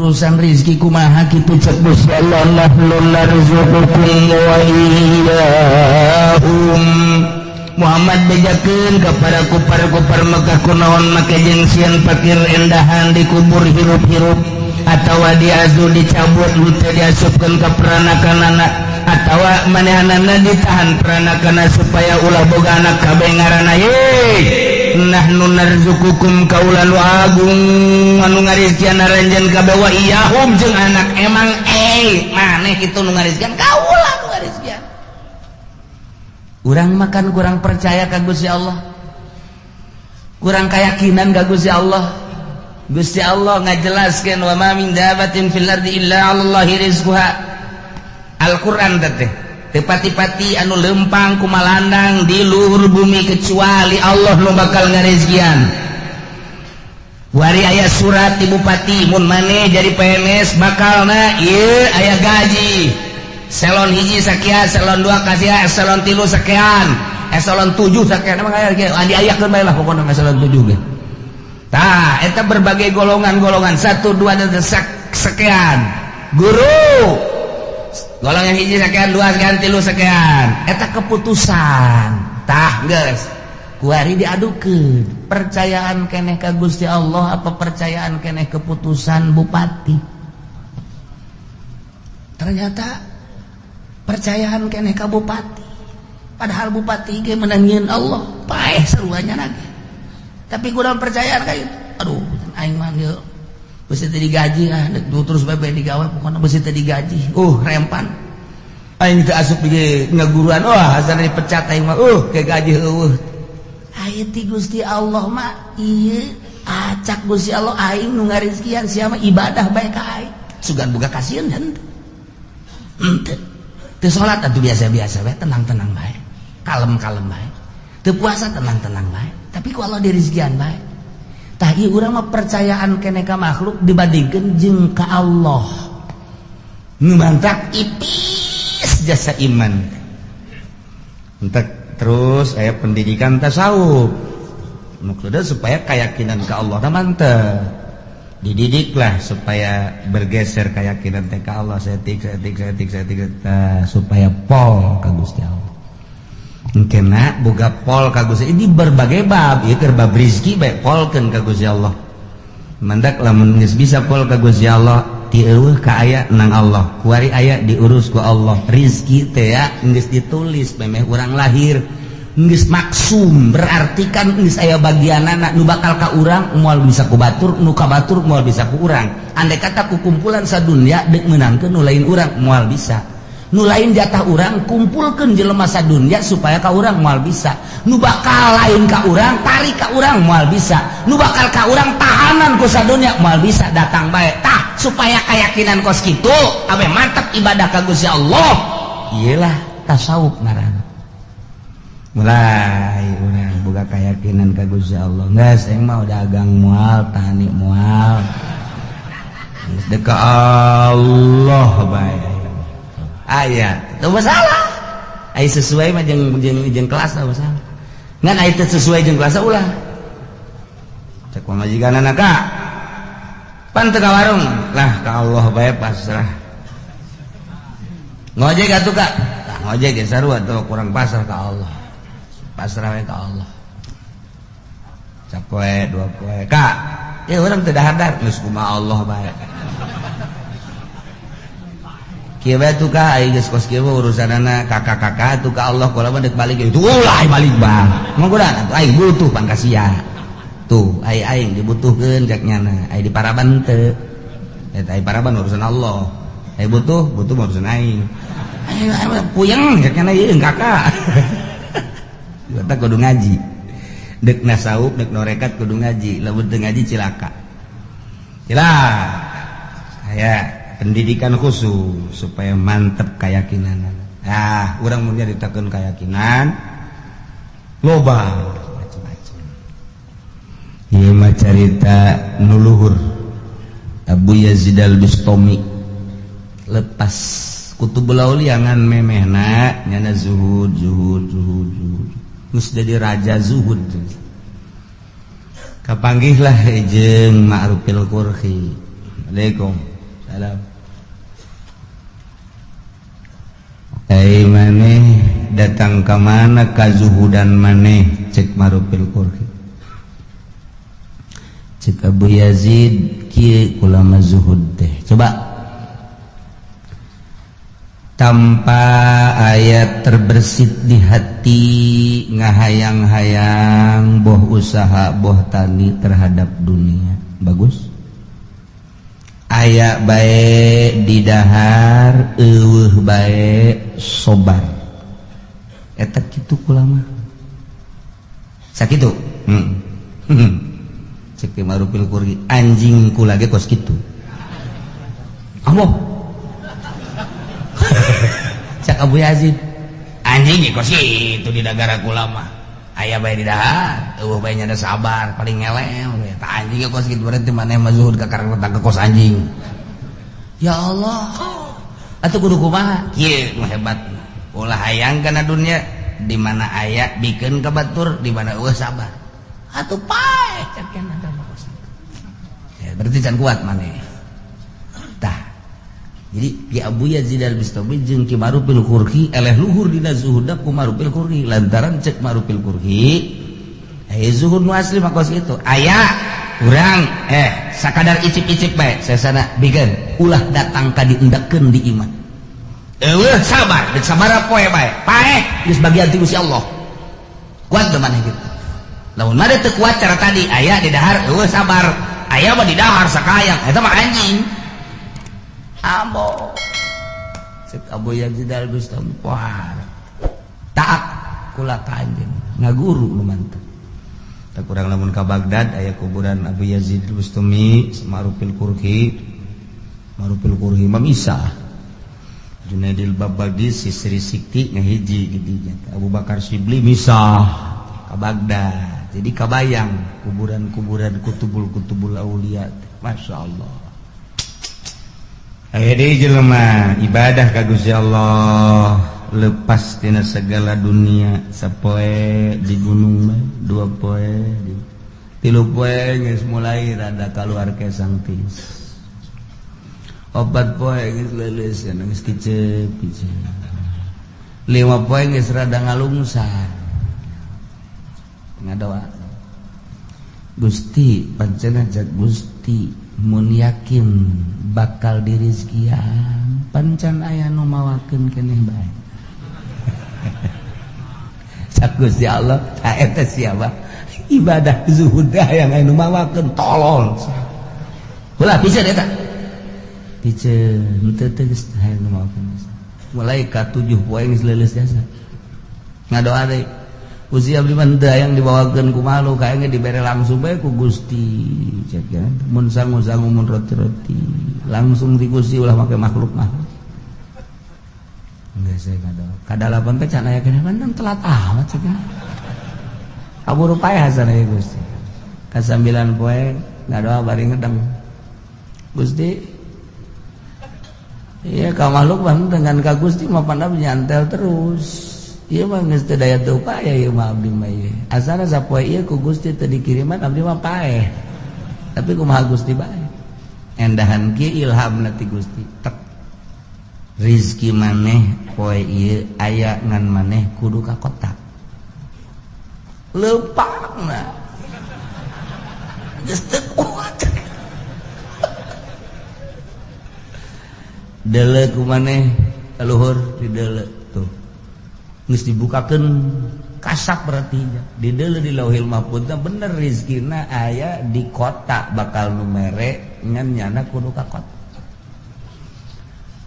Urusan rizki kumaha kitu cek Gusti Allah, nahnu narzuqukum wa iyyahum. Muhammad, bejakeun kepada kupar-kupar Mekah, kunaon make jeung sieun pakir endahan dikubur hirup-hirup atawa diazu dicabut henteu diasupkeun ka peranakanana atawa manehanana ditahan peranakana supaya ulah boga anak kabeh ngaranna ye. Nahnu narzuqukum, kaula nu agung anu ngarizkian aranjeun kabeh, wa iyyahum jeung anak. Emang maneh kitu nu ngarizkian? Kaula nu ngarizkian. Urang makan kurang percaya ka Gusti Allah, kurang keyakinan ka Gusti Allah. Gusti Allah ngajelaskeun, wa ma min dabatin fil ardi illa 'alallahi rizquha. Al-Qur'an teh, teu pati-pati anu lempang kumalandang di luhur bumi kecuali Allah nu bakal ngarizkian. Wari aya surat di bupati, mun maneh jadi PNS bakalna ieu aya gaji eselon 1 sakian, eselon 2 kasihan, eselon 3 sekian, eselon 7 sekian. Emang aya ge diayakeun bae lah pokona eselon 7 ge. Tah, eta berbagai golongan-golongan 1 2 dan sekian. Guru golongan 1 sekian, 2 sekian, 3 sekian. Eta keputusan. Tah, geus kuari diadukeun percayaan keneh ka Gusti Allah apa percayaan keneh keputusan bupati. Ternyata percayaan keneh ka bupati, padahal bupati ge menangin Allah paeh seruanya lagi, tapi kurang percayaan kayak aduh, aing mah ieu besi teu digaji, ah terus bae digawe, pokoknya besi teu digaji, rempan aing teu asup ge ngaguruan, wah, asana dipecat aing mah, kayak gaji eueuh. Aya ti Gusti Allah mah ieu, acak Gusti Allah, aing nu ngarizkian, sia mah ibadah bae ka aing, sugan boga kasieun henteu. Henteu teu salat atuh biasa-biasa bae, tenang-tenang bae, kalem-kalem bae, teu puasa tenang-tenang bae, tapi ku Allah dirizkian bae. Tah, ieu urang mah percayaan keneh ka makhluk dibandingkeun jeung ka Allah nu mantak ipis jasa iman. Entek terus aya pendidikan tasawuf, maksudnya supaya keyakinan ke Allah na mantep, dididiklah supaya bergeser keyakinan teh ka Allah setik setik setik setik, supaya pol ka Gusti Allah. Kena boga pol ka Gusti ini berbagai bab ieu, keur bab rizki bae polkeun ka Gusti Allah. Mandak lamun geus bisa pol ka Gusti Allah, ti eueuh ka aya nang Allah, kuari aya diurus ku Allah. Rizki teh ya geus ditulis memeh urang lahir, geus maksum, berarti kan geus aya bagianana. Nu bakal ka urang moal bisa ku batur, nu ka batur moal bisa ku urang. Andai kata ku kumpulan sadunya deuk meunangkeun nu lain urang, moal bisa. Nu lain jatah urang, kumpulkeun jelema sadunya supaya ka urang, moal bisa. Nu bakal lain ka urang, tarik ka urang, moal bisa. Nu bakal ka urang, tahanan ku sadunya, moal bisa, datang bae. Tah, supaya keyakinan kos kitu ame mantap ibadah ka Gusti Allah, iyalah tasawuf ngaranna. Mulai urang boga keyakinan ka Gusti Allah, geus aing mah dagang moal, tani moal, geus deuk ka Allah bae. Aya teu masalah, aya sesuai mah jeung jeung jeung kelas teu masalah, ngan aya teu sesuai jeung kelas ulah. Cek pamajikanana, ka pan teu ka warung lah, ka Allah bae pasrah. Ngojek atuh, Kak. Tah, ngojek ge sarua tuh, kurang pasrah ka Allah, pasrah we ka Allah. Sapoe dua poe, Kak, ya urang teu dahar, geus kumaha Allah bae. Kieu bae tuh, Kak, ai geus kos kieu urusanana kakak-kakak tuh ka Allah. Kula mah deuk balik itu ulah balik bang, mah kuda atuh aing butuh pan ka sia tuh, ai aing dibutuhkeun cek nyana, ai di paraban teu eta, ai paraban urusan Allah, ai butuh butuh urusan aing, aing puyeng cek nyana ieu kakak. Eta kudu ngaji, dek nasawuf, dek norekat kudu ngaji. Lamun teu ngaji cilaka, cilaka. Aya pendidikan khusus supaya mantep keyakinan. Ah, urang mun nyaritakeun keyakinan loba macam-macam. Ieu mah carita nu luhur, Abu Yazid Al-Bustami lepas Kutubul Aulia ngan memehna nyana zuhud zuhud zuhud zuhud, geus jadi raja zuhud. Kapanggihlah jeung Ma'rufil Qurhi. Assalamualaikum. Salam. Ai maneh datang ka mana kazuhudan maneh cek Marufil Qurhi. Cek Abu Yazid kieu ulama zuhud teh. Coba tanpa ayat terbersit di hati ngahayang-hayang boh usaha boh tani terhadap dunia. Bagus. Aya bae didahar eueuh bae sobar. Eta kitu kulama. Sakitu. Cek Marufil Qurhi anjing kula ge kos kitu. Ambo. Cak Abu Yazid anjing ge kos kitu di nagara kula mah. Aya bae di dahar, eueuh bae nya sabar paling ngelel we. Tah anjing ge kos kitu berarti maneh mah zuhud ka karena ka kos anjing. Ya Allah. Atuh kudu kumaha? Kieu nu hebat. Ulah hayang kana dunia di mana aya bikeun ka batur, di mana eueuh sabar. Atuh pae cak kana kos. Ya berarti can kuat maneh. Tah. Jadi Ki Abu Yazid Al-Bistami jeung Ki Marufil Qurhi eleh luhur dina zuhudna ku Marufil Qurhi lantaran cek Marufil Qurhi zuhud nu asli mah kos kitu. Aya urang sakadar icip-icip bae sesana bikeun ulah datang ka diendekkeun di iman. Eueuh sabar, deuk sabaraha poe bae. Paeh geus bagian ti Gusti Allah. Kuat teu maneh kitu. Lamun mah teu kuat cara tadi aya di dahar eueuh sabar. Aya mah di dahar sakayang eta mah anjing. Ambo cek Abu Yazid Al-Bistami wah taat kula ka anjeun ngaguru nu mantep. Tak kurang lamun ka Baghdad aya kuburan Abu Yazid Al-Bistami Marufil Qurhi. Marufil Qurhi mah misah Junaidil Babagi Sisri Sikti ngahiji di dinya. Abu Bakar Sibli misah ka Baghdad. Jadi kabayang kuburan-kuburan kutubul-kutubul aulia. Masya Allah. Aya deui jelema ibadah ka Gusti Allah lepas tina segala dunia sapoe di gunung bae dua poe tilu poe geus mulai rada kaluar kesang tis opat poe geus leuleus geus kicep kicep lima poe geus rada ngalungsar ngadoa Gusti pancen ajak Gusti mun yakin bakal dirizkian pancan aya nu mawakeun keneh bae. Cak Gusti Allah ta eta siapa ibadah zuhud yang aya nu mawakeun tolol ulah piceun eta piceun teu teu geus aya nu mawakeun mulai ka 7 poe geus leuleus jasa ngadoa deui Gusti abdi mah teu hayang dibawakeun ku malu kae dibere langsung bae ku Gusti cek ya mun sangu-sangu mun roti-roti langsung di Gusti ulah make makhluk mah geus saya ngadoa kadalapan teh can aya keneh mah telat amat cek ya kaburu paeh hasan aya Gusti ka 9 poe ngadoa bari ngedeng Gusti iya ka makhluk mah dengan ka Gusti mah pandai nyantel terus. Ieu mah geus teu daya teu upaya ieu mah abdi mah ieu. Asana sapoe ieu ku Gusti teu dikiriman abdi mah paeh. Tapi kumaha Gusti bae. Endahan kieu ilhamna ti Gusti. Tek. Rizki maneh poe ieu aya ngan maneh kudu ka kota. Leumpangna. Geus teu kuat. Deuleu ku maneh kaluhur di deuleu tuh. Geus dibukakeun kasap berarti di deuleu di Lauhil Mahfuz bener rizkina aya di kota bakal nu mere ngan nyana kudu ka kota.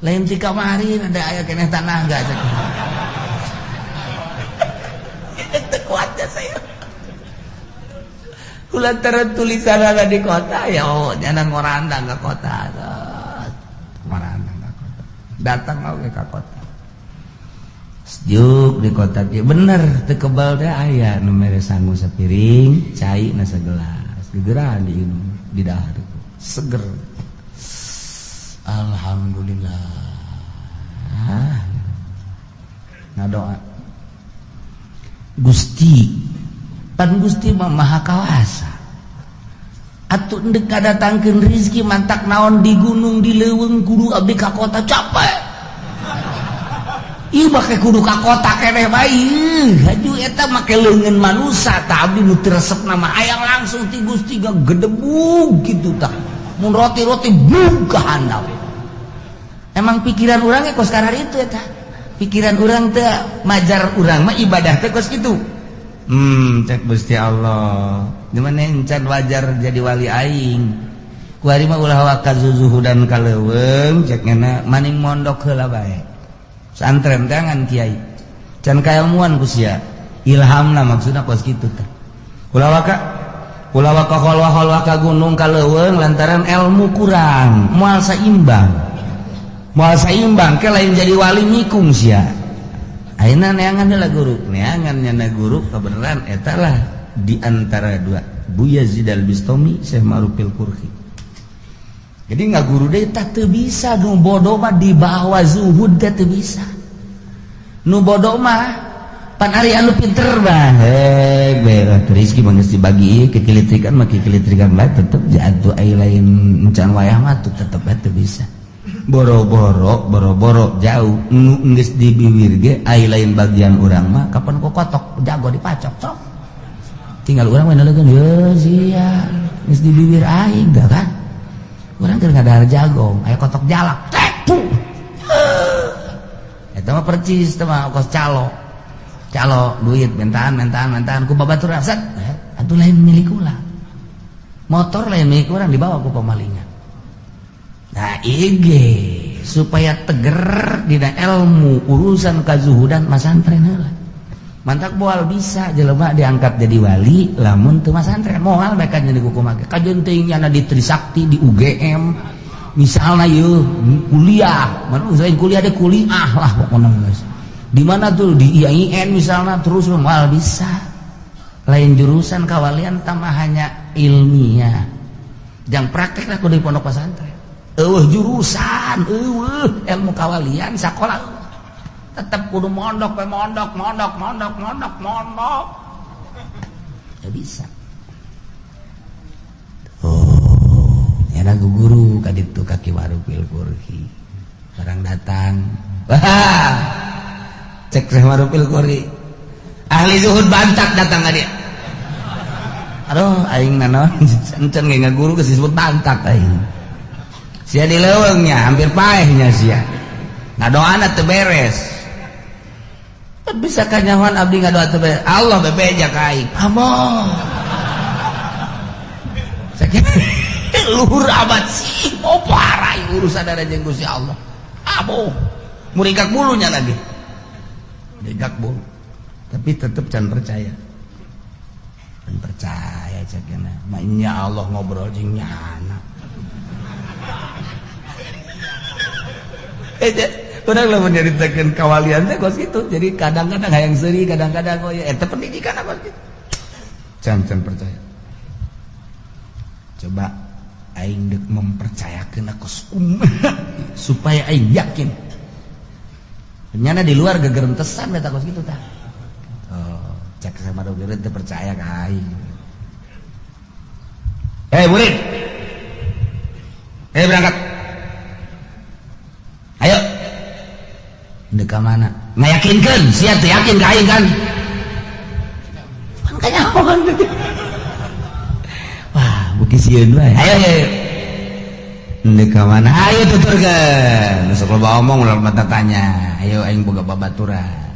Lain ti kamari ada aya keneh tanah enggak cek. Teu kuat saya. Kulantaran tulisan ada di kota ya oh nyana ngorandang ka kota. Ngorandang ka kota. Datang oge ka kota. Sejuk di kota kieu bener teu kebal teh aya nu mere sangu sapiring cai na sagelas gegeran diinum di dahar seger alhamdulillah ngadoa Gusti pan Gusti mah maha kawasa Atuh ndek kadatangkeun rizki mantak naon di gunung di leuweung kudu abdi ka kota capek. Ieu make kudu ka kota keneh bae. Haju eta make leungeun manusa tah abdi nu teu resep mah hayang langsung ti Gusti gedebug kitu tah. Mun roti-roti bug ka handap. Emang pikiran urangnya kos karar itu eta. Pikiran urang teh majar urang mah ibadah teh kos kitu. Cek Gusti Allah. Di mana encan wajar jadi wali aing. Kuari mah ulah waka zuzuhudan ka leuweung cek ngena maning mondok heula bae. Santren tangan kiai. Can kailmuan ku sia. Ilhamna maksudna kos kitu teh. Ulah waka kholwah-kholwah ka gunung ka leuweung lantaran ilmu kurang, moal saimbang. Moal saimbang ke lain jadi wali nyikung sia. Ayeuna neangan heula guru, neangan nyana guru kebenaran eta lah di antara dua, Bu Yazid Al-Bistami, Syekh Ma'rufil Qurhi. Jadi nggak guru deh tah teu bisa nu bodoh mah di bawah zuhud teh teu bisa. Nu bodoh mah pan ari anu pinter mah heh berat rezeki mah geus dibagi kekilitrikan mah kekilitrikan bae tetep jatuh ai lain encan wayah mah tuh tetep bae teu bisa. Boro-boro boro-boro jauh nu geus dibiwir ge ai lain bagian urang mah kapan ku kotok jago dipacok cok. Tinggal urang mah nalegeun ye sia geus dibiwir aing dah kan. Urang keur ngadahar jagong aya kotok jalak tek puh. Eta mah percis teh mah kos calo. Calo duit mentaan mentaan mentaan ku babatur set atuh lain milik ulah. Motor lain milik urang dibawa ku pemalingan. Nah IG supaya teger dina ilmu urusan kazuhudan masantren heula. Mantak moal bisa jelema diangkat jadi wali lamun teu masantren moal mereka jadi kumaha kajeun teuing nyana di Trisakti di UGM misalnya yeuh kuliah mana selain kuliah ada kuliah lah pokoknya guys. Di mana tuh di IAIN misalnya terus moal bisa lain jurusan kawalian tambah hanya ilmiah jangan praktek lah kudu di pondok pesantren eueuh jurusan eueuh ilmu kawalian sekolah tetap kudu mondok we mondok mondok mondok mondok mondok ya bisa. Oh nyana guru ka ditu ka Ki Ma'rufil Qurhi barang datang wah cek Syekh Ma'rufil Qurhi ahli zuhud bantak datang ka dia. Aduh aing nanaon encan ge ngaguru geus disebut bantak aing. Sia di leuweungnya hampir paehnya sia. Ngadoana teu beres. Bisa kanyahoan abdi ngadoa teu beres. Allah bebeja ka aing. Amoh. Sakit luhur amat sih. Oh parah urusan ada jeung Gusti Allah. Amoh. Muringkak bulunya lagi. Muringkak bulu. Tapi tetep can percaya. Can percaya cek nya. Maknya Allah ngobrol jeung nyana. Urang lamun nyaritakeun kawalian teh kos kitu. Jadi kadang-kadang hayang seuri, kadang-kadang oh ya eta pendidikan apa kitu. Can percaya. Coba aing deuk mempercayakeun kos supaya aing yakin. Nyana di luar gegerentesan eta kos kitu tah. Oh, cek sama dokter teu percaya ka aing. Hei murid. Hei berangkat. Ayo. Ndek ka mana? Ngayakinkeun, sia teu yakin ka aing kan? Pan kanyahoan. Wah, beuki sieun wae. Ayo ayo. Ndek ka mana? Ayo tuturkeun. Sok loba omong ulah loba tanya. Ayo aing boga babaturan.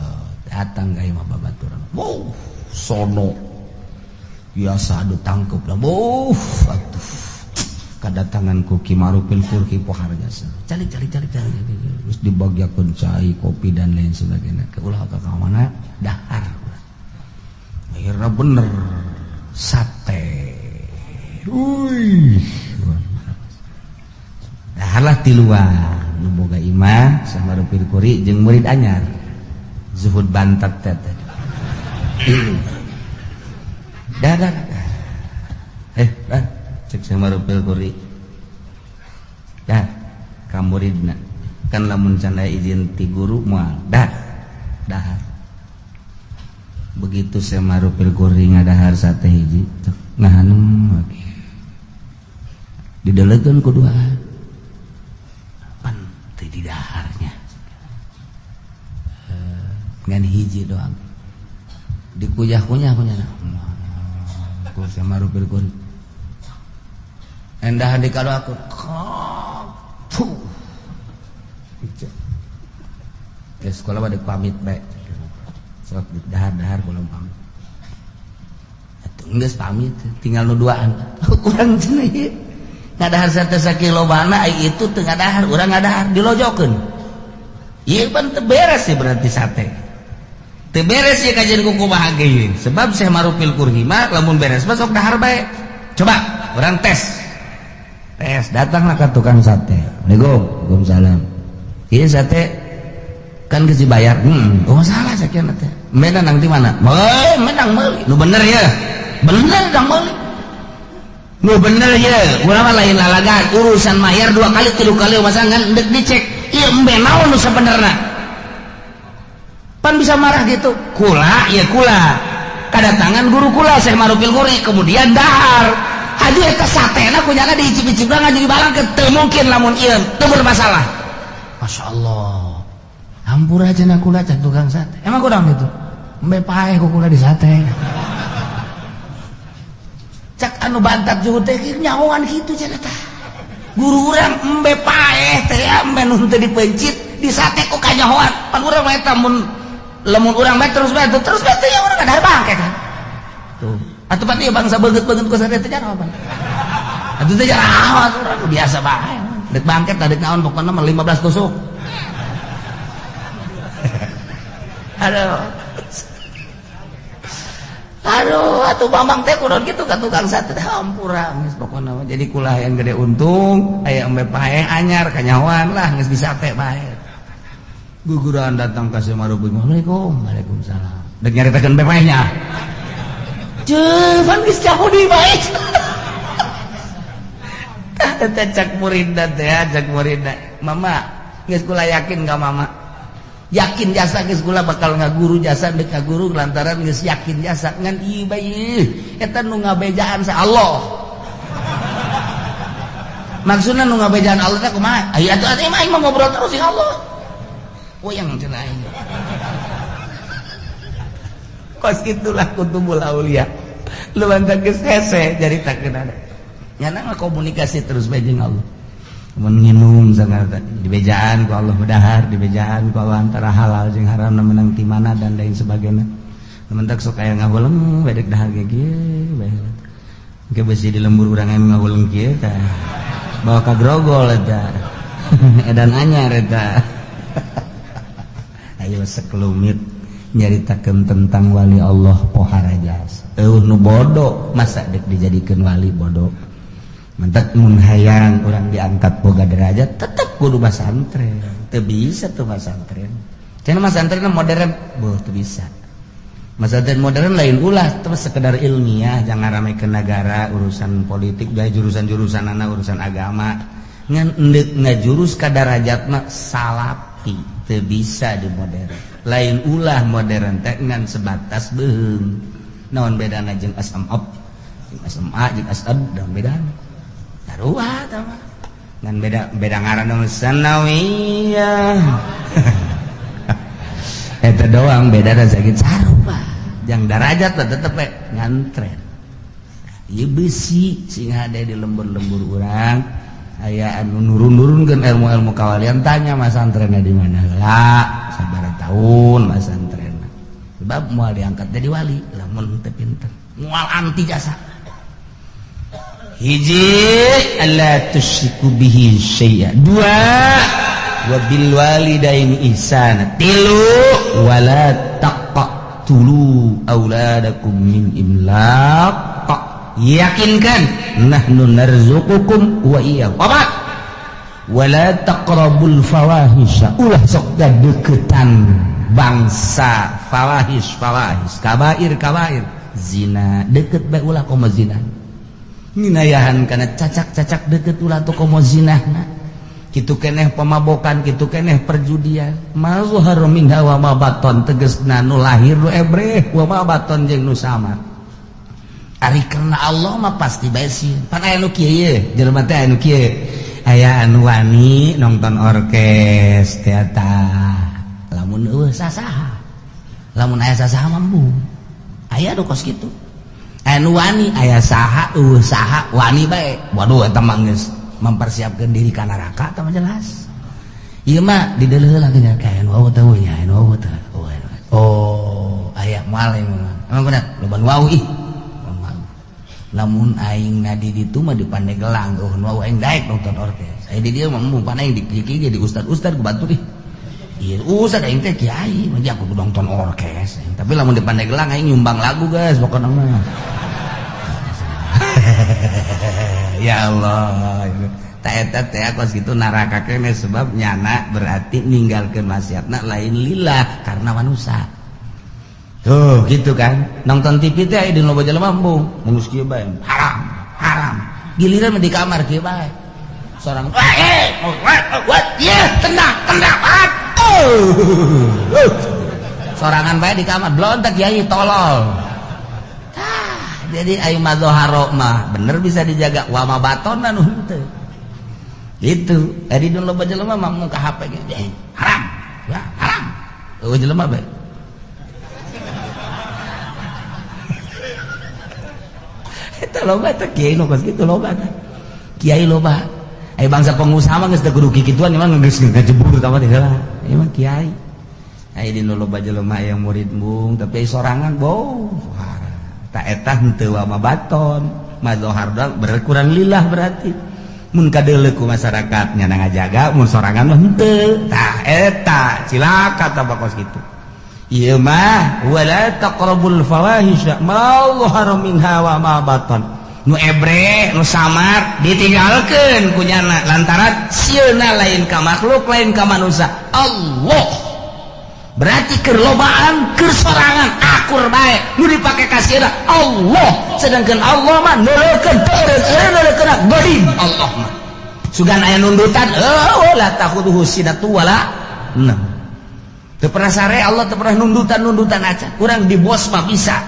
Oh, datang ka imah babaturan. Wow, sono. Biasa adu tangkep lah. Wow, atuh. Kedatangan ku Ki Ma'rufil Qurhi pohar jasa. Calik calik calik calik. Terus dibagiakeun cai, kopi dan lain sebagainya. Ke ulah ka mana? Dahar. Akhirnya bener sate. Wih. Daharlah tiluan nu boga imah sama Ma'rufil Qurhi jeung murid anyar. Zuhud bantat teh. Dah dah. Dah. Cek sama Ma'rufil Qurhi. Dah, ka muridna. Kan lamun can aya izin ti guru moal. Dah. Dahar. Begitu saya Ma'rufil Qurhi ngadahar sate hiji, ngahanem lagi. Didelekeun ku duaan. Pan teu didaharnya. Ngan hiji doang. Dikuyah-kunyah kunyah. Ku sama rupil kun. Endah di kalau aku. Puh. Ya sekolah pada pamit bae. Sok dahar-dahar belum pamit. Atuh geus pamit, tinggal nu duaan. Urang cenah ieu. Ngadahar sate sakilo bana ai itu teu ngadahar, urang ngadahar dilojokeun. Ieu pan teu beres sih berarti sate. Teu beres ya kajian ku kumaha ge ieu. Sebab Syekh Marufil Kurhi mah lamun beres mah sok dahar bae. Coba urang tes. Tes, datanglah ke tukang sate. Assalamualaikum, waalaikumsalam. Ieu sate kan geus dibayar. Oh salah sekian teh. Menang di mana? Menang meuli. Nu bener ya. Bener dang meuli. Nu bener ya. Urang mah lain lalagan, urusan mayar dua kali tilu kali masa ngan dek dicek. Ieu embe naon nu sabenerna? Pan bisa marah gitu. Kula ya kula. Kedatangan guru kula Syekh Marufil Quri kemudian dahar. Haju eta satena kunyana diicip-icip jadi balang teu mungkin lamun ieu teu bermasalah. Masya Allah. Hampura cenah kula cak tukang sate. Emang kurang gitu. Embe paeh ku kula di sate. Cak anu bantat juhud teh nyahoan kitu cenah tah. Guru urang embe paeh teh embe nu teu dipencit di sate ku kanyahoan. Pan urang mah eta mun lamun urang bae terus bae terus bae teh ya urang ada bangke kan. Tuh. Atuh pan ieu bangsa beungeut-beungeut ku sate teh jaraho pan. Atuh teh jaraho urang biasa bae. Dek bangket dek naon pokona mah 15 tusuk. Aduh. Aduh, atuh Bambang teh kudu kitu ka tukang sate teh hampura geus pokona mah. Jadi kula yang gede untung, aya embe paeh anyar kanyahoan lah geus disate bae. Guguran datang ka Syekh Marufil. Assalamualaikum. Waalaikumsalam. Dek nyaritakeun embe paehnya. Cuman geus jauh di bae. Tah teh cak muridna teh, cak muridna. Mama, geus kula yakin ka mama. Yakin jasa geus kula bakal ngaguru jasa deuk ngaguru lantaran geus yakin jasa ngan ieu bae eta nu ngabejaan sa Allah. Maksudna nu ngabejaan Allah teh kumaha? Aya atuh atuh aing mah ngobrol terus jeung Allah. Puyeng cenah aing. Kos itulah kutubul aulia. Lu mantap geus hese jaritakeun ada. Nyana mah komunikasi terus bae jeung Allah. Mun nginum sangat dibejaan ku Allah dahar, dibejaan ku Allah antara halal jeung haram menang ti mana dan lain sebagainya. Mentak sok aya ngahuleng bedek dahar ge kieu bae. Engke besi di lembur urang anu ngahuleng kieu tah. Bawa ka grogol eta. Edan anyar eta. Ayo sekelumit nyaritakeun tentang wali Allah pohara jasa. Eueuh nu bodoh masa dek dijadikeun wali bodoh. Mentak mun hayang urang diangkat boga derajat tetep kudu masantren. Teu bisa tuh masantren. Cenah masantren modern, beuh teu bisa. Masantren modern lain ulah terus sekedar ilmiah, jangan ramai ke negara, urusan politik, gaya jurusan-jurusan anak urusan agama. Ngan endek ngajurus ka darajat mah salapi, teu bisa di modern. Lain ulah modern teh ngan sebatas beuheung. Naon bedana jeung SMA, jeung SMA jeung SAD naon bedana? Sarua tah mah. Ngan beda beda ngaran dong sanawiyah. Eta doang beda da sakit sarua. Jang darajat mah tetep we ngantren. Ieu besi sing hade di lembur-lembur urang aya anu nurun-nurunkeun ilmu-ilmu kawalian tanya masantrenna di mana heula sabaraha tahun masantrenna. Sebab moal diangkat jadi wali lamun teu pinter. Moal anti jasa. Hiji alla tusyriku bihi syai'a. Dua wa bil walidaini ihsana. Tilu wala taqtulu auladakum min imlaq. Yakinkan nahnu narzuqukum wa iyyahum. Opat wala taqrabul fawahisha. Ulah sok deketan bangsa fawahish fawahish kabair kabair zina deket bae ulah komo zina. Minayahan karena cacak-cacak deket ulah tuh komo zinahna. Kitu keneh pemabokan, kitu keneh perjudian. Ma zahara minha wa ma baton tegesna nu lahir nu ebreh wa ma baton jeung nu samar. Ari karena Allah mah pasti bae sieun. Pan aya nu kieu ye, jelema teh aya nu kieu. Aya anu wani nonton orkes teater. Lamun eueuh sasaha. Lamun aya sasaha mah embung. Aya nu kos kitu. Aya nu wani aya saha eueuh saha wani bae. Waduh, eta mah geus mempersiapkan diri ka neraka, tah mah jelas. Ieu mah dideuleuh heula geuning ka anu eueuh teh nya, anu eueuh teh. Oh, aya moal emang. Emang bener loba nu wau ih. Lamun aing na di ditu mah di Pandeglang, oh nu aing daek nonton orkes. Aya di dieu mah embung, pan aing di kieu di ustad-ustad ku batur ih. Ieu ustad aing teh kiai, mah aku kudu nonton orkes. Tapi lamun di Pandeglang aing nyumbang lagu, guys, pokona mah. Ya Allah. Tak eta teh kos kitu neraka kene, sebab nyana berarti ninggalkeun maksiatna lain lillah, karena manusia. Tuh gitu kan. Nonton TV teh aya di loba jelema embung, mun geus kieu bae. Haram, haram. Giliran mah di kamar kieu bae. Sorang eh what? Ya, tenang, tenang. Oh. Sorangan bae di kamar, blontak kiai tolol. Tah, jadi ayo madzoharo mah bener bisa dijaga, wa ma batona nu henteu. Gitu. Adi dun loba jelema mah muka HP ge. Haram. Ya, haram. Eueuh jelema bae. Eta loba teh kiai nu kos kitu loba teh. Kiai loba. Aya bangsa pengusaha mah geus teu kudu kikituan, emang geus ngajebur tah mah teh heula. Emang kiai. Aya di nu loba jelema yang murid embung tapi sorangan boh. Tak eta henteu wa ma baton. Mazohar doang berkurang lillah berarti. Mun kadeuleu ku masyarakat nya ngajaga, mun sorangan mah henteu. Tah eta cilaka tah kos kitu. Ieu mah wala taqrabul fawahisha ma dhahara minha wa ma batan. Nu ebre, nu samar ditinggalkeun ku nyana lantaran sieuna lain ka makhluk, lain ka manusia. Allah. Berarti keur lobaan, keur sorangan akur bae nu dipake ka sieuna Allah. Sedangkan Allah mah neuleukeun teu neuleukeun godim Allah mah. Sugan aya nundutan, eueuh la takhudhuhu sinatu wala naum. Teu pernah sare Allah, teu pernah nundutan-nundutan aja. Kurang di bos mah bisa.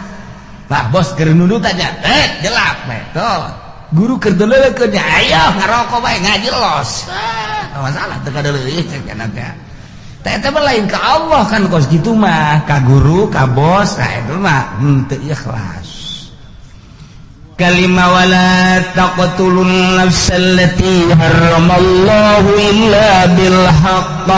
Bah, bos keur nundutannya, jelap bae. Tuh. Guru keur deuleukeun nya, ayo ngarokok bae ngaji los. Ah, masalah teu kadeuleuh cek cenah teh. Teh eta mah lain ka Allah kan kos kitu mah, ka guru, ka bos, nah itu mah henteu ikhlas. Kalima wala taqtulun nafsal lati harramallahu illa bil haqq.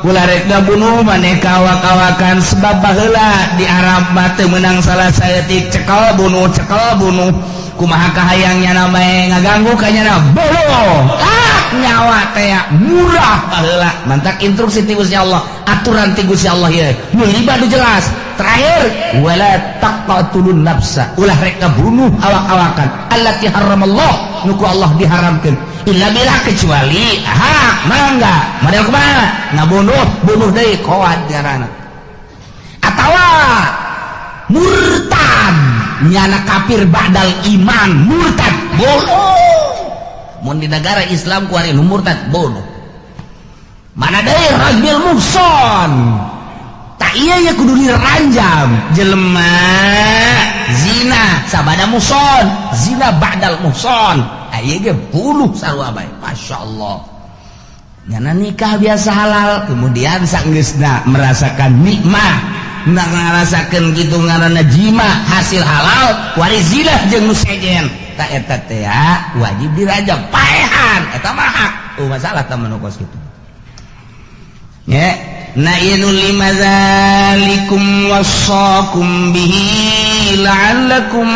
Ulah rek ngabunuh maneh ka awak-awakan, sebab baheula di Arab mah teu meunang salah saeutik, cekel bunuh, cekel bunuh. Kumaha kahayang nyana bae ngaganggu ka nyana bunuh. Ah, nyawa teh murah baheula. Mantak instruksi ti Gusti Allah, aturan ti Gusti Allah ieu. Nu lima nu jelas. Terakhir wala taqtulun nafsa, ulah rek ngabunuh awak-awakan allati harramallah, nu ku Allah diharamkeun, illa bila kecuali hak mangga. Model kumaha ngabunuh, bunuh deui koad ngaranna, atawa murtad, nyana kafir ba'dal iman, murtad bunuh. Mun di negara Islam kuari nu murtad bunuh. Mana deui rajul muhson, tak iya ya kudu diranjam jelema zina sabada muhson, zina ba'dal muhson, aya ge bunuh sarua bae. Masya Allah, nyana nikah biasa halal, kemudian sanggeusna merasakan nikmat, nah ngarasakeun kitu ngaranna jima hasil halal, wari zina jeung nu sejen, tak eta teh wajib dirajam paehan, eta mah hak. Oh, masalah tah manu kos kitu nya. Na ieu lima zalikum wasaqum bihi la'allakum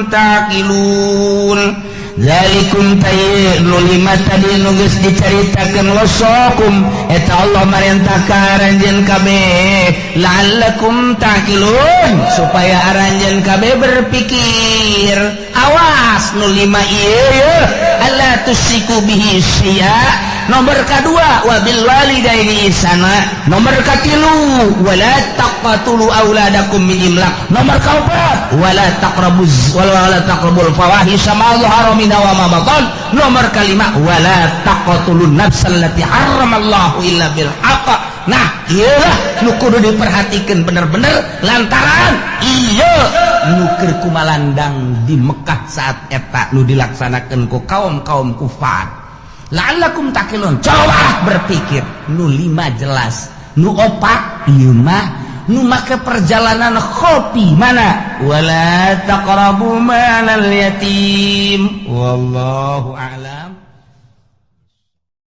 taqilun. Zalikum tayi nu lima tadi nu geus dicaritakeun, wasaqum eta Allah marentah ka aranjeun kabeh, la'allakum taqilun, supaya aranjeun kabeh berpikir. Awas nu lima ieu, alla tusyriku bihi syai'a. Nomor kedua wabil walidaini ihsana. Nomor katilu wala taqtulu auladakum min imlaq. Nomor keempat wala taqrabuz wala taqrabul fawahisha ma dhahara minha wa ma batan. Nomor kelima wala taqtulun nafsal lati harramallahu illa bil haqq. Nah, ieu nu kudu diperhatikan bener-bener, lantaran ieu Nu keur kumalandang di Mekah saat eta nu dilaksanakan ku kaum-kaum kufar. La'allakum ta'qilun, coba berpikir. Nu lima jelas, nu opat ieu mah nu make perjalanan kopi mana, wala taqrabu malal yatim. Wallahu a'lam.